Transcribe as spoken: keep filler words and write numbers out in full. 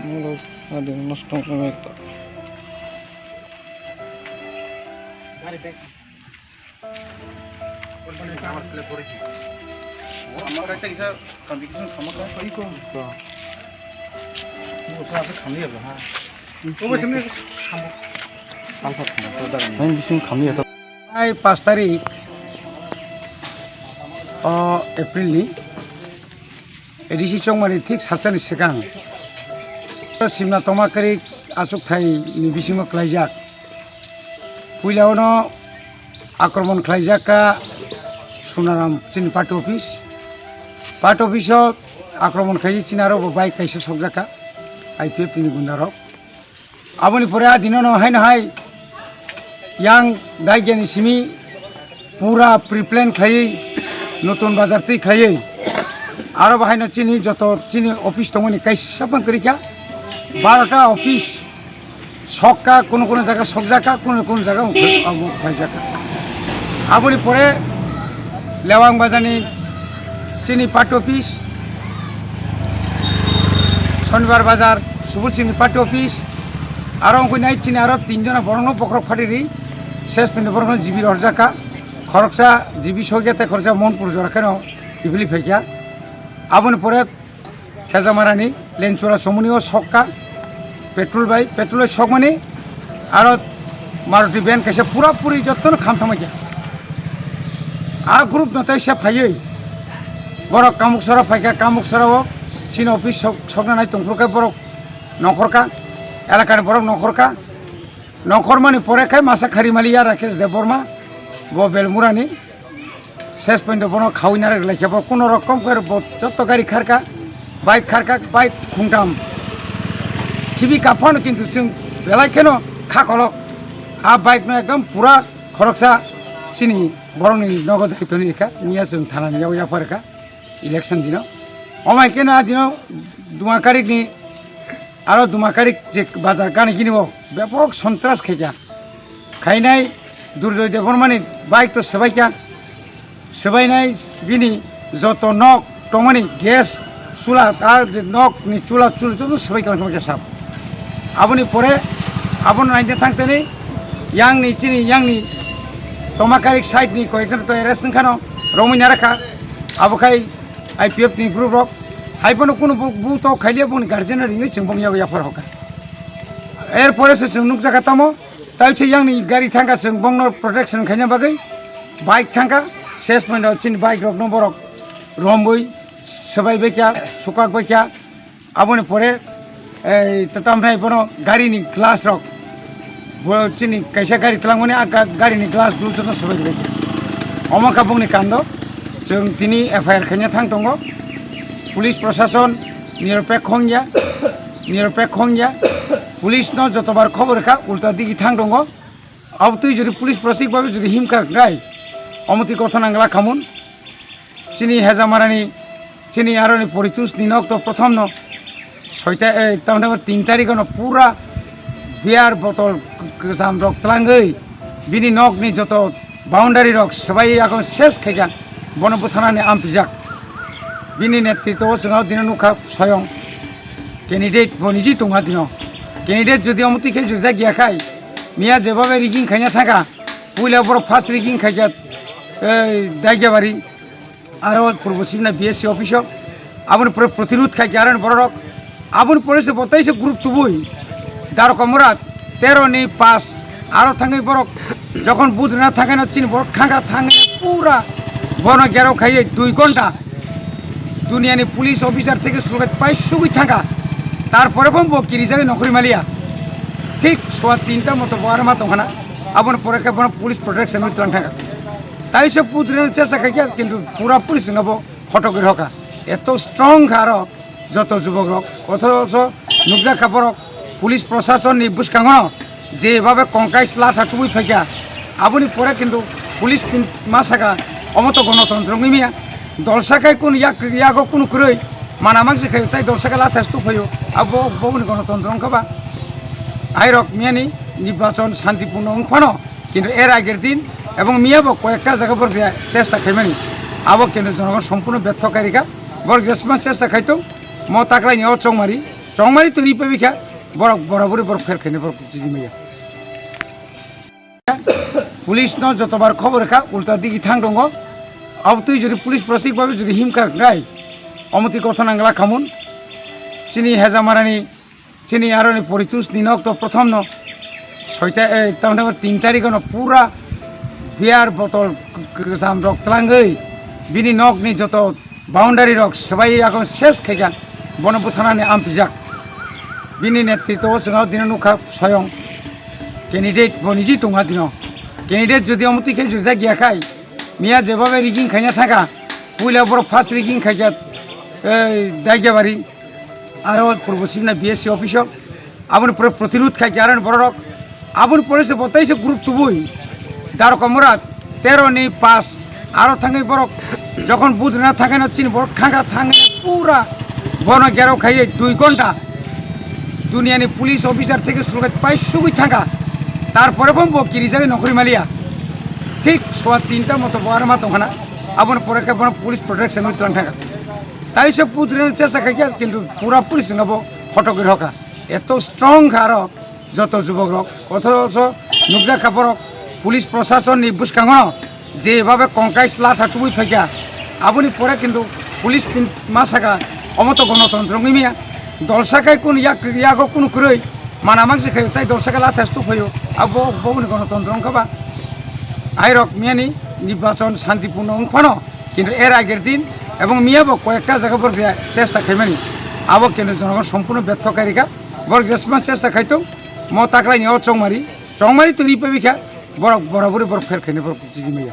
Molo ading nosto wngkha ekta. Hai, bising khamli ya to. Ai, paanch tarik o April ni A D C chongmani thik salsani swkang Simna Tongma Karik achukthai ni bisingo klaijak. Puila ono akromon khlaijak kha Sunaram chini party office. Party office o akromon khlai chini aro bo bike kaisa sokjak kha I P F ni gunda rok. Aboni pore a dino no haino hai yang daigani simi pura pre-plan khlaiwi notun bazar twi khlaiwi aro bahaino chini joto chini office tongmani kaisa pang kwrwi kha barota office sokka, kono kono jaga sokjakha, kono kono jaga amo khlaijakha. Aboni pore Lewang bazarni chini party office, Shonibar bazar subul chini party office, aro wngkha nai chini aro tinjona borokno bokhorok phatiri ses pini borokno jibi rohorjakha, khoroksa jibi sokya tei khoroksa Monpur jora kheno kiphilwi phaikha. Aboni pore Hejamarani Lenchura chomoni o sokka petrol bai, petrol bai sokmani aro Maruti van kaisa pura puri jotono kham thangma khe. A group no tai se phaiwi borok Kamuksora phaikha, Kamuksora o chini office sok-, sokna nai tongphuru khe borok nongkhorkha, elakani borok nongkhorkha. Nongkhormani pore khe masa khari maliya Rakesh Debbarma, bo Belmurani. Ses pointo bono khawi narwk lai khe bo kuno rokom khe bo joto gari kharkha, bike kharkha, bike khungtam. Khibi kaphano kintu chwng belai kheno kha kolok. A bike no ekdom pura khoroksa chini borokni nogo daitoni rikha, miya chwng thanani yago yapharkha. Election dino. Omai keno a dino Dumakarik ni aro Dumakarik je bazar gani gini o bepok sontras khaikha. Khainai Durjoy Debbarmani bike to swbaikha. Swbainai bini joto nok tongmani gas chula ta je nok ni chula chula joto swbaikha khe sab. Aboni pore abono naina thangtani yang ni chini yang ni Tomakarik side ni koyekjon to arrest wngkhano romwi narakha. Abo khai I P F ni group rok hai phano kunu bu, bu to khailiya boni guardian no ringwi chwng bong yago yaphar hoka. Er pore se chwng nukjakha tamo tai se yang ni gari thangkha chwng bong no protection khaina bagwi bike thangkha ses point o chini bike rok no borok romwi swbai baikha sukak baikha. Aboni pore, ei, ta-, tamnai bono gari ni glass rok, bo chini kaisa gari twlangmani a ga-, gari ni glass glass joto swbai rwbaikha. Omo kha bongni kando, chwng tini F I R khaina thang tongo. Police prosason niropekho wngya, niropekho wngya. Police no jotobar khobor kha, ulta digi thang tongo. Abotwi jodi police prosason babe jodi himkha gai, omotwi kothon angla khamun. Chini Hejamarani, chini aroni Poritusni nok to prothom no soita, eh, tamni tin tarikh no pura beer botol kwcham rok twlangwi bini nokni joto boundary rok swbai yakon ses khaikha, bono bwtharnani ampijak. Bini netritwo o chwng dino nukha soyong candidate bo niji tongha dino. Candidate jodi omotwi khe jodi da giya khai, miya jebabe rigging khaina thangkha, puila borok first rigging khaikha, eh, Daigabari. Aro purbo sibna B S C office o aboni pore protirud khai khe aroni borok rok aboni pore se bo teisa group tubui Daro Komrat tero ni pass aro thangwi borok jokhon vote rwna thangkhe no chini borok thangkha thangwi pura bono gherao khaiwi dui ghonta duniya ni police officer theke suru khai pai sugwi thangkha, tar pore bo bo kirijagwi nongkhorwi maliya thik sowa tinta moto bo aro ma tongkhana aboni pore khe bono police protection wi twlang thangkha. Taisa putrino chesa khaikha, kintu pura police wngkha bo hotok rokha. Eto strong kha aro joto jubok rok. Othocho nukjak kha borok police prosason ni bwskango je babe kongkai chwla tha tubui phaikha. Aboni pore kintu police tin ma saka, omo to gonotontro wngwi maya. Dolsa khai kunu yak, yago kunu kwrwi mana mangsi khai tai dolsa khai lathas tu phaio. Abo boboni gonotontro wngkha ba? Airok miyani nirbachon santipurno wng phano, kintu er ager din ebong miya bo koyekta jaga borok je chesta khaimani. Abo kintu jonogon sompurno betho kairika. Borok jesma chesta khaitong, mo taklaini o chongmari, chongmari twi pabikha, borok borabori borok pher khaini borok chidi maya. Police no jotobar khobor kha, ulta digi thang tongo. Abotwi jodi police prasik babe jodi himkha gai, omotwi kothon ang la khamun. Chini hejamarani, chini aroni Poritus ni nok to prothom no soita, eh, tamni tin tarik no pura beer botol k-, k-, kwcham rok tlangwi bini nok ni joto boundary rok swbai yakon ses khaikha, bono bwtharnani ampijak. Bini netritwo o chwng o dino nukha soyong candidate bo niji tongha dino. Candidate jodi omo twi khe jodi da giya khai, miya jebabe rigging khaina thangkha, puila borok first rigging khaikha, ei, Daigiabari, aro purbo sibna B S C office o, aboni pore protirud khai khe aro borok, aboni pore se bo teisa group tubui, Daro Komrat, tero ni pas, aro thangwi borok jokhon vote rwna thangkhe no chini borok thangkha, thangwi pura bono gherao khaiwi dui ghonta duniya ni police officer theke sulkai pai sugwi thangkha, tarpore bo bo kirijagwi nokhorwi maliya, thik sowa tinta moto bo aro ma tongkhana, aboni pore khe bono police protection wi twlang thangkha. Taisa vote rwna chesta khaikha, kintu pura police wngkha bo hotok rwkha. Eto strong kha aro joto jubok rok. Othocho nukjak kha borok police proshasonni bwskango je babe kongkai chwla tha tubui phaikha. Aboni pore kintu police tin ma saka, omo to gonotontro wngwi maya. Dolsa khai kunu yak, yago kunu kwrwi mana mangsi khai tai dolsa khai lathas tu phaio. Abo boboni gonotontro wngkha ba? Airok miyani nirbachon santipurno wng phano, kintu er ager din ebong miya bo koyekta jaga borok je chesta khaimani. Abo kintu jonogon sompurno betho kairika. Borok jesma chesta khaitong, mo taklaini o chongmari, chongmari twi pabikha, borok borabori borok pher khaini borok chidi maya.